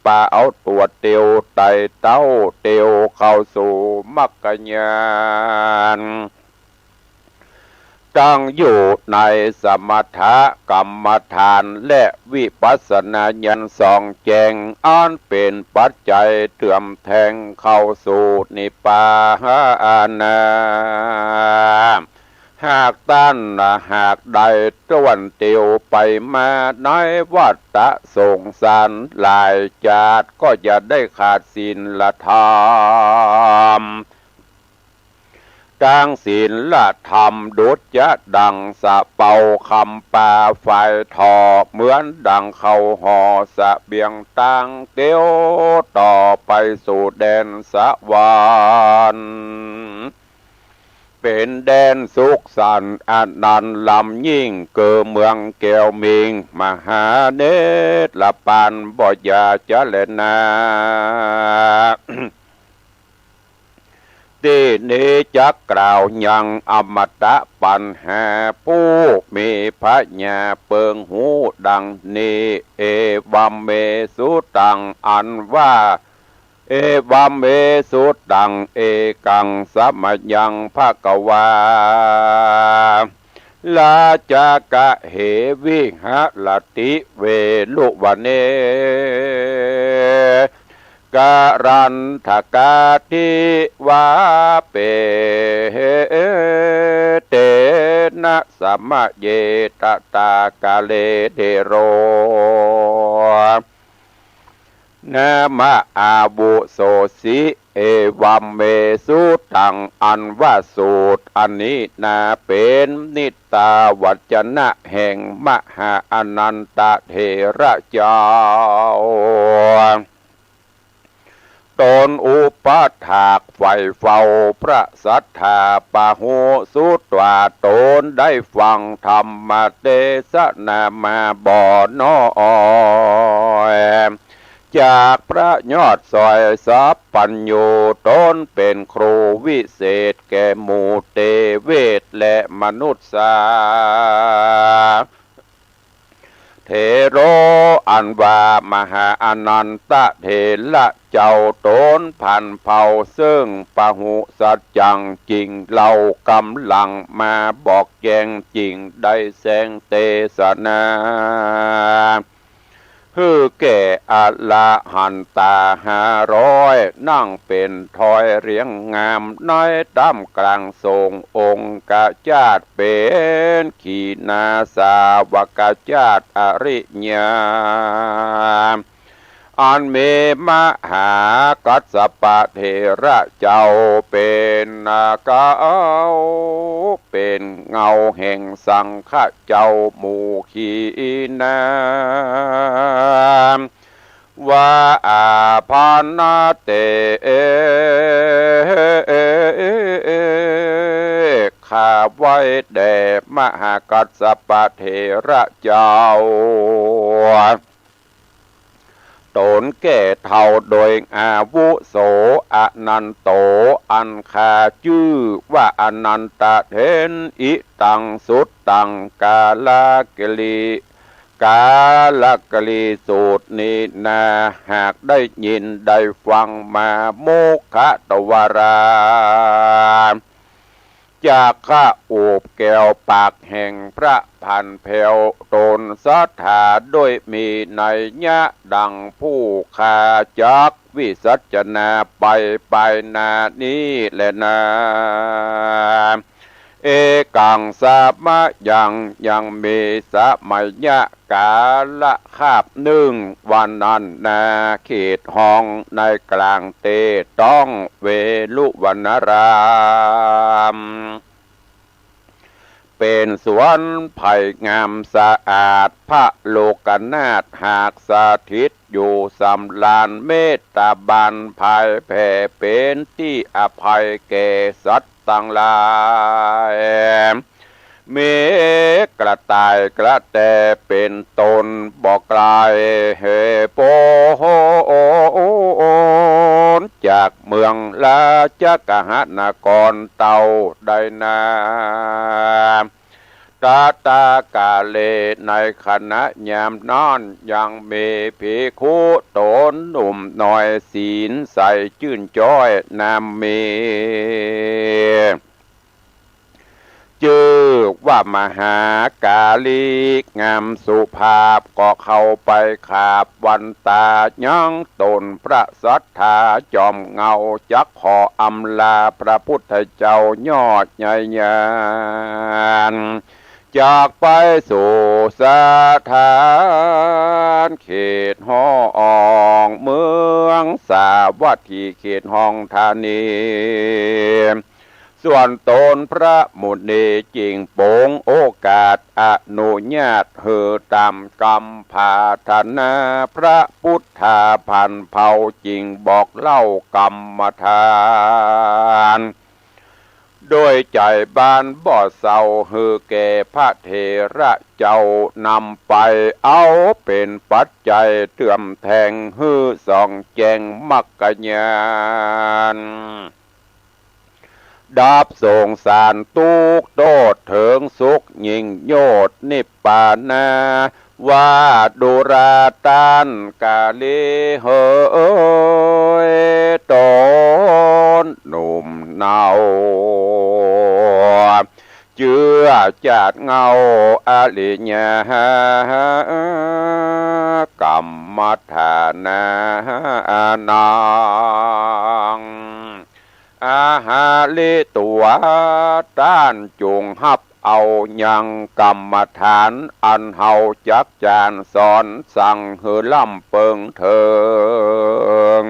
ปาเอาตั๋วเตียวไต่เต้าเตียวเข้าสู่มรรคญาณ ตั้งอยู่ในสมถกรรมฐานและวิปัสสนาญาณส่องแจ้ง อันเป๋นปัจจัยเติมแทงเข้าสู่นิพพานา หากต้านหากได้ต้วนเตียวไปมาในวัฏฏะสงสารหลายจาติ ก็จะได้ขาดศีลธรรม ตังศีลธรรมดุจจะดั่งสะเปาคำปาฝายถ่อ เหมือนดั่งเข้าห่อเสบียงตางเตียวต่อไปสู่แดนสวรรค์ เป๋นแดนสุขสันต์อนันต์ล้ำยิ่ง เกือเมืองแก้วมิ่งมหาเนตรปานบ่อย่าจะแลนา ตี้นี้จักกล่าวยังอมตะปัญหา ผู้มีผญาเปิงฮู้ดังนี้ เอวัมเม สุตัง อันว่า เอวัมเม สุตัง เอกัง สมยัง ภะคะวา ราชกะเห วิหะระติ เวรุวะเน กะรันทะกา ทิวาเป เตนะ สมะเย ตะตากาเล เถโร นามะ อาวุโสสิ เอวัมเม สุตัง อันว่าสูตรอันนี้นา เป๋นนิตตาวัจจะนะแห่งมหาอนันตะเถระเจ้า ต๋นอุปถากใฝ่เฝ้าพระสัตถาปะหุ สุตวา ต๋นได้ฟังธรรมเตสนามาบ่น้อย จากพระยอดสอยสัพพัญญู ต๋นเป๋นครูวิเศษแก่หมู่เตเวทและมนุษย์สา เถโร อันว่ามหาอนันตะเถระเจ้า ต๋นผันเผ่าเซิ่งปะหุสัจจังจริง เล่ากำลังมาบอกแจ้งจริง ได้แสดงเตสนา หื้อแก่อรหันตาห้าร้อย นั่งเป๋นถ้อยเรียงงาม ในต้ามกลางสงฆ์องคชาต เป๋นขีณาสาวกชาตอริยา อันมีมหากัสสปะเถระเจ้าเป๋นเก๊า เป๋นเงาแห่งสังฆะเจ้าหมู่ขีณา ว่า อาภาณาเต ข้าไหว้แด่มหากัสสปะเถระเจ้า ต๋นแก่เฒ่าโดยอาวุโส อนันโต อันข้าจื้อว่าอนันตะเถร อิตัง สุตตัง กาลากิริ กาลกะลีสูตรนี้นา หากได้ยินได้ฟังมา โมคคัลลาวารา จักข้าโอบแก้วปากแห่งพระผันแผ้ว ตนศรัทธาด้วยมีนัยยะดังผู้ข้าจักวิสัชนาไปภายหน้านี้แลนา เอกังสะมะยัง ยังมีสมัยยะกาละคาบนึ่ง วันนั้นนา เขตห้องในกลางเต๊ต้องเวฬุวัณณาราม เป๋นสวนไผ่งามสะอาด พระโลกนาถหากสถิตอยู่สำราญ เมตตาบานผายแผ่ เป๋นตี้อภัยแก่สัตว์ตังหลาย มีกระต่ายกระแตเป๋นต้นบ่ไก๋ เฮ โป๊นจากเมืองราชคฤหนครเต้าใดนา ตะตากาเล ในขณะยามนั้นยังมีภิกขุต๋นหนุ่มน้อยศีลใสจื้นจ้อยนามมี จื้อว่ามหากาลี งามสุภาพ ก็เข้าไปขาบวันตายังต๋นพระศรัทธาจ๋อมเหง้า จักขออำลาพระพุทธเจ้ายอดญาญาณ จากไปสู่สถานเขตห้องเมืองสาวัตถี เขตห้องธานี ส่วนต๋นพระมุนีจึงปงโอกาสอนุญาตหื้อต๋ามกำผาถนา พระพุทธาผันแผ้วจึงบอกเล่ากรรมฐาน โดยใจ๋บานบ่เศร้า หื้อแก่พระเถระเจ้านำไป เอาเป๋นปัจจัยเตื้อมแทง หื้อส่องแจ้งมรรคญาณ ดับสงสารตุ๊กข์โต้ษเถิงสุขยิ่งโยชน์นิพพานา ว่าดูราต้านกาลีเหย ต๋นหนุ่มเนา เจื้อจาดเหง้าอริยกรรมฐานานัง อาหาริ ตั๋วต้านจุ่งฮับเอายังกรรมฐานอันเฮาจักจารสอนสั่งหื้อล้ำเปิงเถิง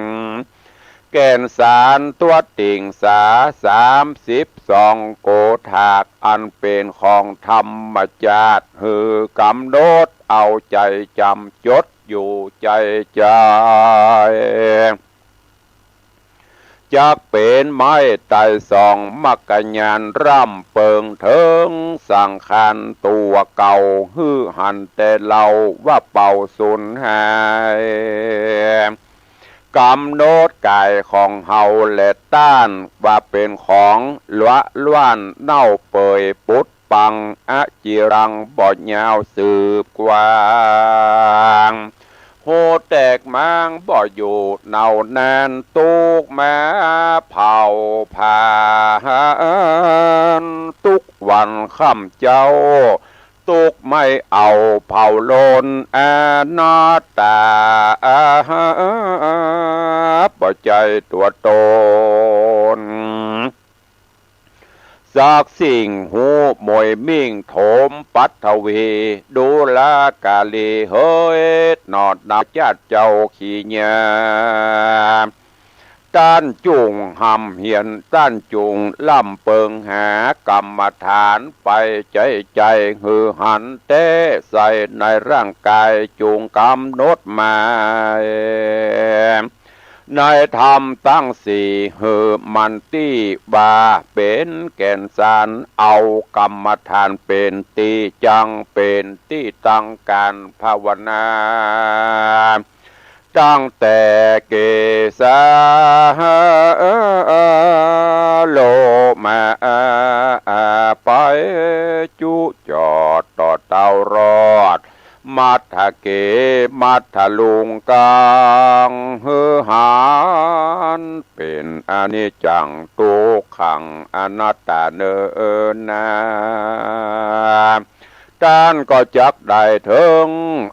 แก่นสารตั๋วติ่งสาสามสิบสองโกฏาก อันเป๋นของธรรมจาตุ หื้อกำหนดเอาใจ๋จ๋ำจดอยู่ใจ๋ใจ๋ จักเป๋นไม้ไต่ส่องมรรคญาณล้ำเปิงเถิงสังขารตั๋วเก่า หื้อหันแต่เล่าว่าเป่าสูญหาย กำหนดก๋ายของเฮาและต้านว่าเป๋นของละล้านเน่าเปื่อยปุด ปังอจิรังบ่ยาวสืบกว้าง ฮูแตกมางบ่อยู่เน่านาน ตุ๊กมาเผาผลาญตุ๊กวันค่ำเจ๊า ตุ๊กไหม้เอาเผาโลนอนัตตา บ่ใจ้ตั๋วต๋น สักสิ่งฮู้มวยมิ่งโถมปัทวี ดูรากาลีเหย หนอดหนาวจาดเจ้าขี้เหยียบ ต้านจุ่งห่ำเหียน ต้านจุ่งล้ำเปิงหากรรมฐานไปใจ๋ใจ๋ หื้อหันแต๊ใส่ในร่างก๋ายจุ่งกำหนดหมาย ในธรรมตังสี่หื้อมั่นตี้ว่าเป๋นแก่นสาร เอากรรมฐานเป๋นตี้จั่ง เป๋นตี้ตั้งก๋านภาวนา ตั้งแต่เกสาโลมาไปจุจอดต่อเต้ารอด มัด ลุงกังหือหัน เป๋นอนิจจัง ตุ๊กขัง อนัตตาเน่อนา ต้านก็จักได้เถิง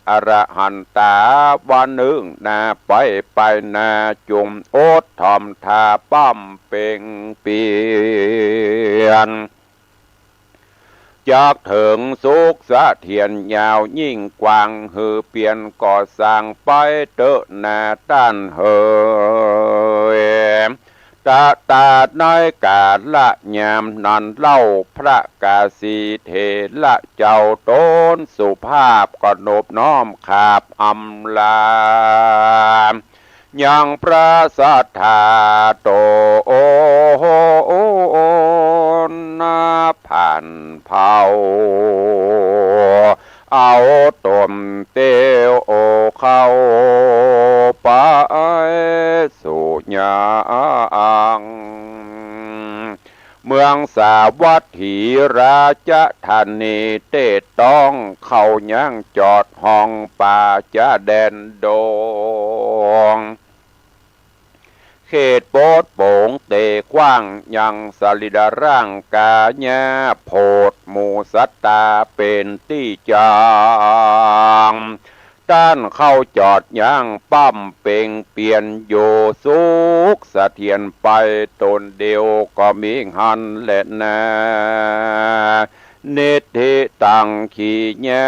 อรหันตา วันนึ่งนา ไปไปนา จุ่มอดถ่อมถ่า ป้ำเป่งเปียร จักเถิงสุขเสถียรยาวยิ่งกว้าง หื้อเปียรก่อสร้างไปเต๊อะนาต้านเหย ตะตาในกาละยามนั้นเล่า พระกาสีเถระเจ้าต๋นสุภาพ ก็นบน้อมขาบอำลา ยังพระสัตถาโตน ผ่านเผา เอาต๋นเตียวเข้าไปสู่ยัง เมืองสาวัตถีราชธานี เต๊ต้องเข้ายังจอดห้องป่าจะแดนดง เขตโปดโป๋งเตกว้าง ยังสรีระร่างกายาโพดหมู่สัตตาเป๋นตี้จัง ต้านเข้าจอดยังป้ำเป่งเปียรอยู่ สุขเสถียรไปต๋นเดียวก็มีหั้นแลนา นิทธิตัง ขีญา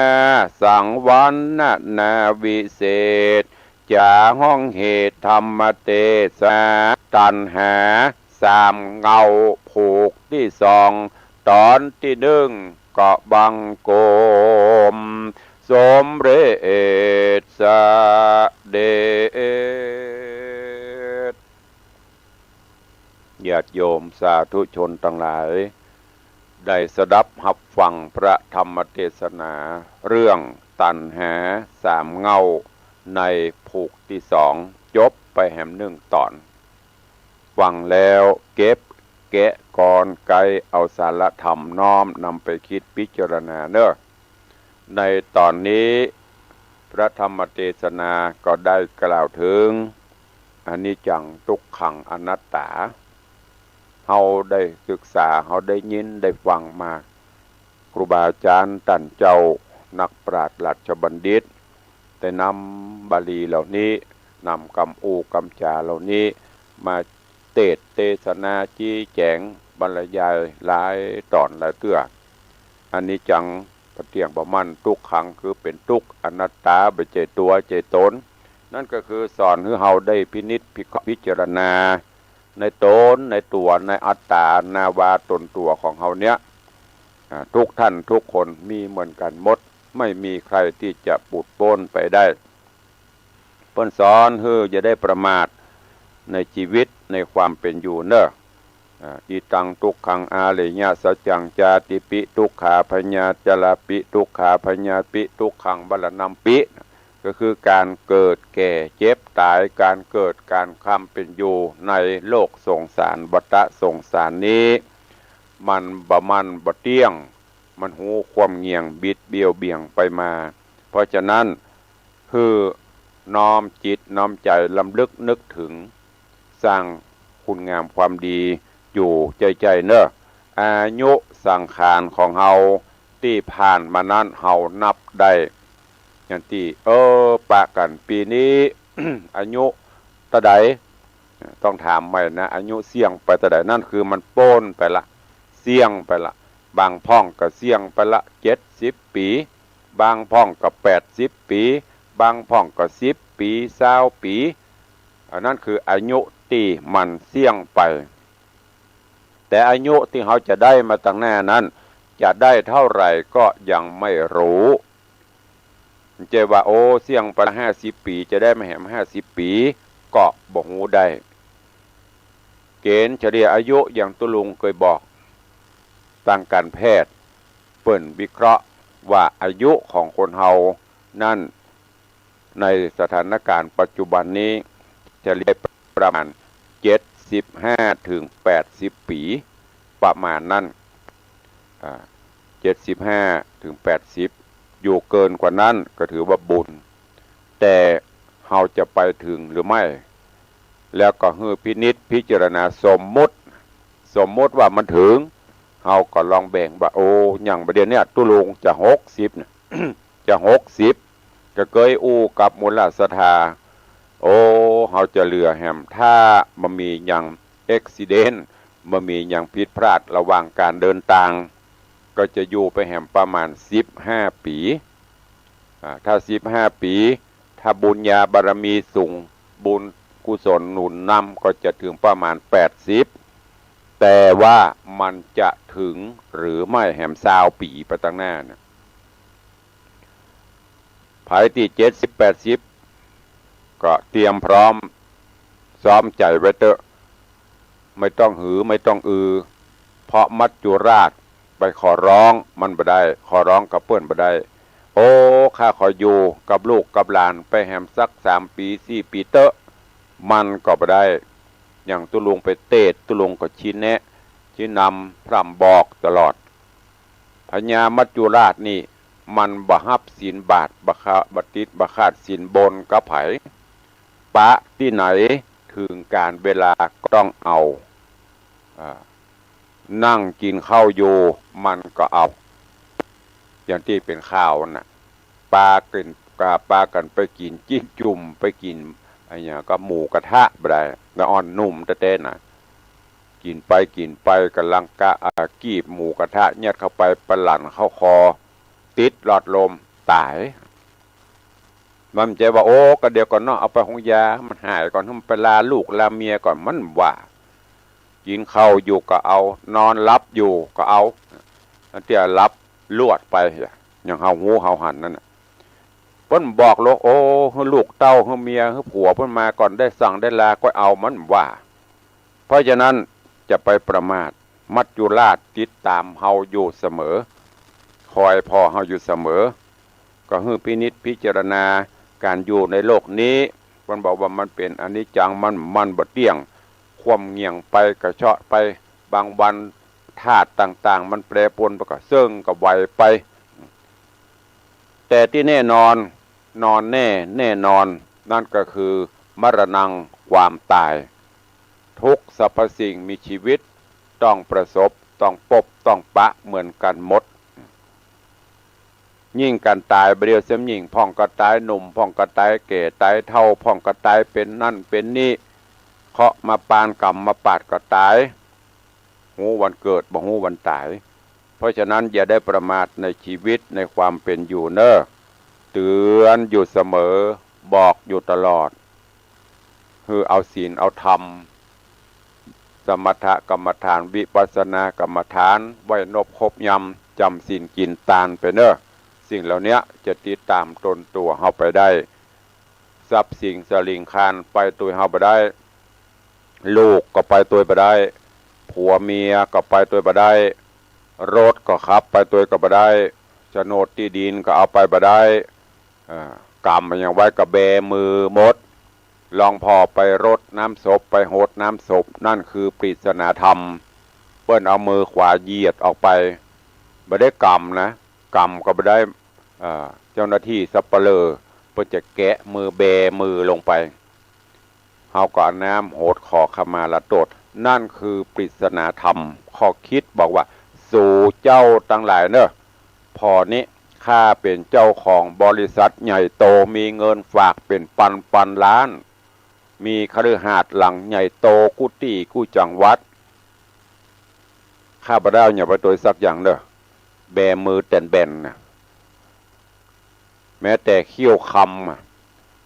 สังวรรณนาวิเศษ จ๋าฮ้องเหตุธรรมเตสนา ตัณหาสามเงา ผูกตี้สอง ต๋อนตี้นึ่งก็บังคมสมเร็จเสด็จ ญาติโยมสาธุชนตังหลาย ได้สดับฮับฟังพระธรรมเตสนา เรื่องตัณหาสามเงา ในผูกตี้สอง จบไปแหมนึ่งต๋อน ฟังแล้วเก็บแกะกรอนไก เอาสาระธรรมน้อมนำไปกึ๊ดพิจารณาเน่อ ในต๋อนนี้ พระธรรมเตสนาก็ได้กล่าวเถิง อนิจจัง ตุ๊กขัง อนัตตา เฮาได้ศึกษา เฮาได้ยินได้ฟังมา ครูบาอาจ๋ารย์ต้านเจ้า นักปราชญ์ราชบัณฑิต ได้นำบาลีเหล่านี้ นำกำอู้กำจ๋าเหล่านี้ มาเตสน์เตสนา จี๊แจ๋ง บรรยายหลายต๋อนหลายเตื้อ อนิจจัง บ่เตี้ยงบ่มั่น ตุ๊กขัง คือเป๋นตุ๊กข์ อนัตตา บ่ใจ้ตั๋วใจ้ต๋น นั่นก็คือสอนหื้อเฮาได้พินิจพิเคราะห์พิจารณา ในต๋น ในตั๋ว ในอัตตา นาวาต๋นตั๋วของเฮาเนี่ย อ่า ทุกท่านทุกคนมีเหมือนกั๋นหมด ไม่มีใครตี้จะปูดป๊นไปได้ เปิ้นสอนหื้ออย่าได้ประมาทในจีวิต ในความเป๋นอยู่เน่อ อ่า อิตัง ตุ๊กขัง อะริยสัจจัง จาติปิ ตุ๊กขา พยาธิ จราปิ ตุ๊กขา พยาธิปิ ตุ๊กขัง มรณัมปิ ก็คือก๋านเกิด แก่ เจ็บ ต๋าย ก๋านเกิด ก๋านความเป๋นอยู่ในโลกสงสาร วัฏสงสารนี้ มันบ่มั่นบ่เตี้ยง มันฮู้คว่ำเหงี่ยง บิดเบี้ยวเบี่ยงไปมา เพราะฉะนั้น หื้อน้อมจิตน้อมใจ๋รำลึกนึกเถิง สร้างคุณงามความดีอยู่ใจ้ๆ เน่อ อายุสังขารของเฮาตี้ผ่านมานั้น เฮานับได้ อย่างตี้ เออ ปะกั๋นปี๋นี้ อายุเต้าใด ต้องถามใหม่นะ อายุเสี้ยงไปเต้าใด นั่นคือมันป๊นไปละ เสี้ยงไปละ บางพ่องก็เสี้ยงไปละ เจ็ดสิบปี๋ บางพ่องก็แปดสิบปี๋ บางพ่องก็สิบปี๋ ซาวปี๋ อันนั้นคืออายุตี้มันเสี้ยงไป แต่อายุตี้เฮาจะได้มาตังหน้านั้น จะได้เท่าไหร่ก็ยังไม่ฮู้ บ่ใจ้ว่า โอ้ เสี้ยงไปละห้าสิบปี๋ จะได้มาแหมห้าสิบปี๋ ก็บ่ฮู้ได้ เกณฑ์เฉลี่ยอายุอย่างตุ๊ลุงเกยบอก ตางก๋านแพทย์ เปิ้นวิเคราะห์ว่าอายุของคนเฮานั้น ในสถานการณ์ปัจจุบันนี้ เฉลี่ยประมาณ เจ็ดสิบห้า ถึง แปดสิบ ปี๋ ประมาณนั้น อ่า เจ็ดสิบห้า ถึง แปดสิบ อยู่เกินกว่านั้นก็ถือว่าบุญ แต่ เฮาจะไปเถิงหรือไม่ แล้วก็หื้อพินิจพิจารณาสมมุติ สมมุติว่ามันเถิง เฮาก็ลองแบ่งว่า โอ้ อย่างบ่าเดี่ยวเนี้ย ตุ๊ลุงจะหกสิบเนี่ย จะหกสิบ ก็เกยอู้กับหมู่ราชศรัทธา โอ้ เฮาจะเหลือแหม ถ้าบ่มีหยังอุบัติเหตุ บ่มีหยังผิดพลาดระหว่างการเดินตาง ก็จะอยู่ไปแหมประมาณสิบห้าปี๋ อ่า ถ้าสิบห้าปี๋ ถ้าบุญญาบารมีสูง บุญกุศลหนุนนำ ก็จะเถิงประมาณแปดสิบ แต่ว่ามันจะเถิงหรือไม่แหมซาวปี๋ไปตางหน้าเนี่ย ใผตี้เจ็ดสิบแปดสิบ ก็เตรียมพร้อม ซ้อมใจ๋ไว้เต๊อะ ไม่ต้องหือ ไม่ต้องอือ เพราะมัจจุราชไปขอร้องมันบ่ได้ ขอร้องกับเปิ้นบ่ได้ โอ้ ข้าขออยู่กับลูกกับหลานไปแหมสักสามปี๋สี่ปี๋เต๊อะ มันก็บ่ได้ อย่างตุ๊ลุงไปเตสน์ ตุ๊ลุงก็ชี้แนะ ชี้นำ พร่ำบอกตลอด พญามัจจุราชนี่ มันบ่ฮับศีลบาตร บ่ขาด บ่ติด บ่ขาดศีลบนกับใผ ปะตี้ไหน เถิงก๋านเวลาก็ต้องเอา อ่า นั่งกิ๋นข้าวอยู่ มันก็เอา อย่างตี้เป๋นข่าวน่ะ ปากั๋น กา ปากั๋นไปกิ๋นจิ๊กจุ่ม ไปกิ๋นอะหยังก็หมูกระทะบ่ได้ ละอ่อนหนุ่มแต๊ๆ น่ะ กิ๋นไปกิ๋นไป ก๋ำลังกะ อ่า กีบหมูกระทะยัดเข้าไป ปะหลั่นเข้าคอ ติดหลอดลม ต๋าย มันบ่ใจ้ว่า โอ้ ก็เดี๋ยวก่อนเนาะ เอาไปโฮงยา มันหายก่อน หื้อมันไปลาลูกลาเมียก่อน มันว่า กิ๋นข้าวอยู่ก็เอา นอนหลับอยู่ก็เอา อันเตี้ยหลับลวดไป อย่างเฮาฮู้เฮาหันนั่นน่ะ เปิ้นบอกลูก โอ้ หื้อลูกเต้า หื้อเมีย หื้อผัวเปิ้นมาก่อน ได้สั่งได้ลาก็เอา มันว่า เพราะฉะนั้นจะไปประมาท มัจจุราชติดต๋ามเฮาอยู่เสมอ คอยผ่อเฮาอยู่เสมอ ก็หื้อพินิจพิจารณาก๋านอยู่ในโลกนี้ เปิ้นบอกว่ามันเป๋นอนิจจัง มัน มันบ่เตี้ยง คว่ำเหงี่ยงไป กระเชาะไป บางวันธาตุต่างๆ มันแปรปรวนไป ก็เซิ่งก็ไหวไป แต่ตี้แน่นอน นอนแน่ แน่นอน นั่นก็คือ มรณัง ความต๋าย ทุกสรรพสิ่งมีชีวิต ต้องประสบ ต้องปบ ต้องปะเหมือนกั๋นหมด ยิ่งก๋านต๋ายบ่าเดี่ยวเสี้ยมยิ่ง พ่องก็ต๋ายหนุ่ม พ่องก็ต๋ายแก่ ต๋ายเฒ่า พ่องก็ต๋ายเป๋นนั่นเป๋นนี่ เคราะห์มาปาน กรรมมาปาดก็ต๋าย ฮู้วันเกิด บ่ฮู้วันต๋าย เพราะฉะนั้นอย่าได้ประมาทในชีวิต ในความเป๋นอยู่เน่อ เตือนอยู่เสมอ บอกอยู่ตลอด หื้อเอาศีลเอาธรรม สมถกรรมฐาน วิปัสสนากรรมฐาน ไหว้นบคบยำ จ๋ำศีลกิ๋นตานไปเน่อ สิ่งเหล่าเนี้ยจะติดต๋ามตนตั๋วเฮาไปได้ ทรัพย์สินสลิงคารไปตวยเฮาบ่ได้ ลูกก็ไปตวยบ่ได้ ผัวเมียก็ไปตวยบ่ได้ รถก็ขับไปตวยก็บ่ได้ โฉนดตี้ดินก็เอาไปบ่ได้ เอ่อ กำหยังไว้ก็แบมือหมด ลองผ่อไปรดน้ำศพ ไปหดน้ำศพ นั่นคือปริศนาธรรม เปิ้นเอามือขวาเหยียดออกไป บ่ได้กำนะ กำก็บ่ได้ เอ่อ เจ้าหน้าตี้สัปเหร่อเปิ้นจะแกะมือ แบมือลงไป เฮาก็เอาน้ำหดขอขมาลาโต้ษ นั่นคือปริศนาธรรม ข้อคิดบอกว่า สูเจ้าตังหลายเน่อ ผ่อนี้ ข้าเป๋นเจ้าของบริษัทใหญ่โต มีเงินฝากเป๋นปันปันล้าน มีคฤหาสน์หลังใหญ่โต กู้ตี้กู้จังหวัด ข้าบ่ได้เอาหยังไปตวยสักอย่างเน่อ แบมือแต่นแบ่นน่ะ แม้แต่เขี้ยวคำอะ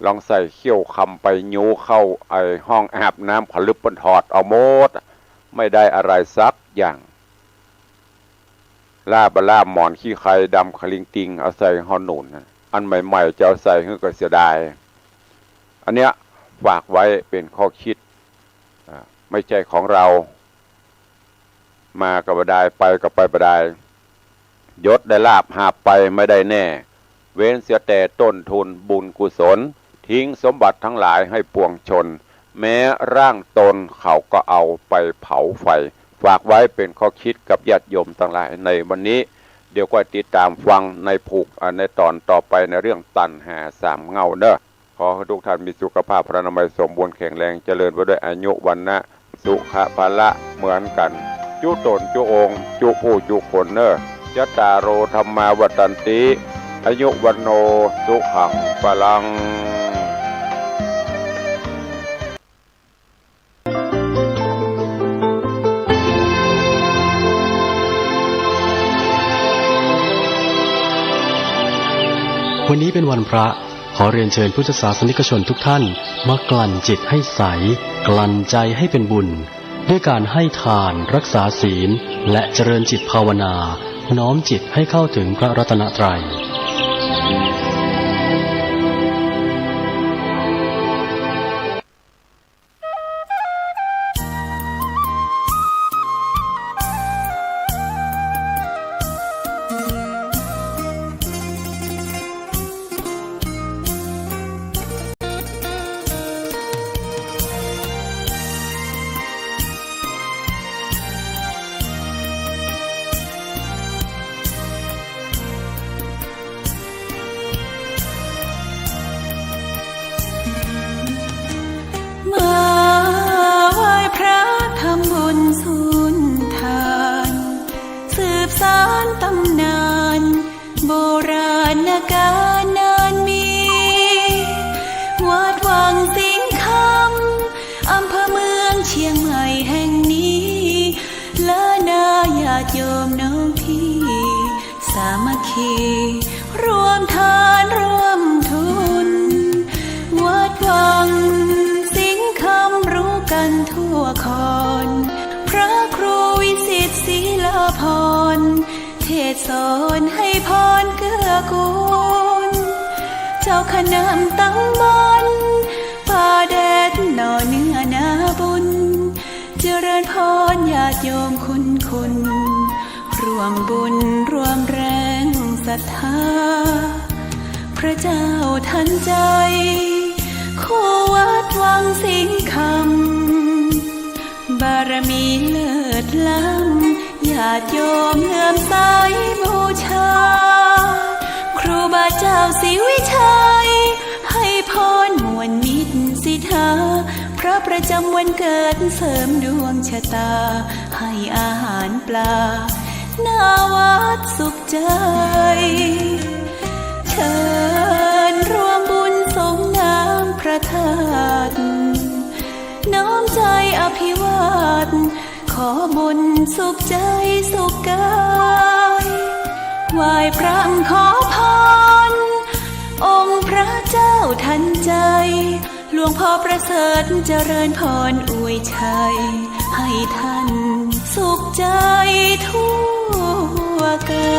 ลองใส่เขี้ยวคำไปยู้เข้าไอ้ห้องอาบน้ำ ขลึบเปิ้นถอดเอาหมดอะ ไม่ได้อะไรสักอย่าง ล่าบ่าล่าหมอนขี้ใคดำขลิงติง เอาใส่ห่อหนุนน่ะ อันใหม่ๆ จะเอาใส่หื้อก็เสียดาย อันเนี้ยฝากไว้เป๋นข้อคิด อ่า ไม่ใช่ของเรา มาก็บ่ได้ ไปก็ไปบ่ได้ ยศได้ลาภหาบไปไม่ได้แน่ เว้นเสียแต่ต้นทุนบุญกุศล ทิ้งสมบัติทั้งหลายให้ปวงชน แม้ร่างตนเขาก็เอาไปเผาไฟ ฝากไว้เป๋นข้อคิดกับญาติโยมตังหลายในวันนี้ เดี๋ยวก็ติดต๋ามฟังในผูก อ่า ในต๋อนต่อไปในเรื่องตัณหาสามเง่าเน่อ ข ขอหื้อทุกท่านมีสุขภาพพรรณนามัยสมบูรณ์แข็งแรง เจริญไปด้วยอายุวรรณะสุขะพละเหมือนกั๋น จุ๊ต๋นจุ๊องค์ จุ๊ผู้จุ๊คนเน่อ จัตตาโร ธัมมา วัฑฒันติ อายุ วัณโณ สุขัง พลัง วันนี้เป็นวันพระ ขอเรียนเชิญพุทธศาสนิกชนทุกท่าน มากลั่นจิตให้ใส กลั่นใจให้เป็นบุญ ด้วยการให้ทาน รักษาศีล และเจริญจิตภาวนา น้อมจิตให้เข้าถึงพระรัตนตรัย มาไหว้พระทำบุญสุนทาน สืบสานตำนาน โบราณกาลนานมี วัดวังสิงห์คำ อำเภอเมืองเชียงใหม่แห่งนี้ และนาญาติโยมน้องพี่ สามัคคี ร่วมทานร่วมทุน วัดวังสิงห์คำรู้กันทั่วคอน พระครูวิสิทธิ์ศรีลาภรณ์ เทศน์สอนให้พรเกื้อกูล เจ้าคณะตำบลป่าแดดหน่อเนื้อนาบุญ เจริญพรญาติโยมคุณคุณ ร่วมบุญร่วมแรงศรัทธา พระเจ้าทันใจ คู่วัดวังสิงห์คำ บารมีเลิศล้ำ ญาติโยมเลื่อมใสบูชา ครูบาเจ้าศรีวิชัย ให้พรม่วนมิตรสิทธา พระประจำวันเกิดเสริมดวงชะตา ให้อาหารปลา หน้าวัดสุขใจ เชิญร่วมบุญสรงน้ำพระธาตุ น้อมใจอภิวาท ขอบุญสุขใจสุขกาย ไหว้พระขอพร องค์พระเจ้าทันใจ หลวงพ่อประเสริฐเจริญพรอวยชัย ให้ท่านสุขใจทั่วกัน